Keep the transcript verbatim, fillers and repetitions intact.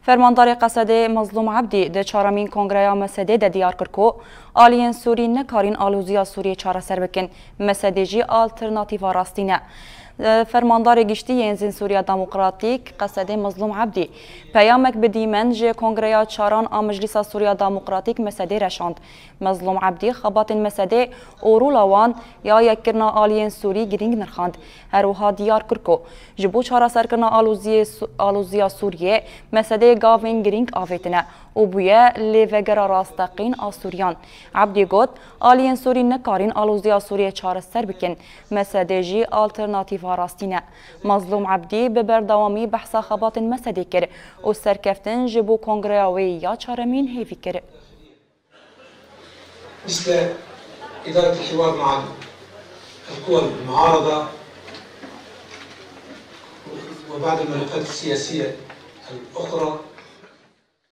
Fermandarê Qesedê Mezlûm Ebdî di çaremîn kongreya MSD'ê de diyar kir ku aliyên Sûrî nekarîn aloziya Sûriyê çareser bikin, MSD jî alternatîfa rastî ne. Fermandarê Giştî yên Sûriya Demokratîk Qesedê Mezlûm Ebdî peyamek bi dîmen ji Kongreya Çaran a Meclîsa Sûriya Demokratîk MSD'ê re şand. Mezlûm Ebdî xebatên MSD'ê û rola wan ya yekkirina aliyên Sûrî girîng nirxand. Her wiha diyar kir ku ji bo çareserkirina aloziyê Su- aloziya Sûriyê MSD'ê gavên girîng avêtine û bûye lêvegera rasteqîn a Sûriyan. Ebdî got, aliyên Sûrî nekarîn aloziya Sûriyê çareser bikin. MSD jî alternatîfa rastî ne. Mezlûm Ebdî bi berdewamî behsa xebatên MSD'ê kir û serkeftin ji bo kongreya wê ya çaremîn hêvî kir. مثل إدارة الحوار مع القوى المعارضة وبعض الملفات السياسية الأخرى.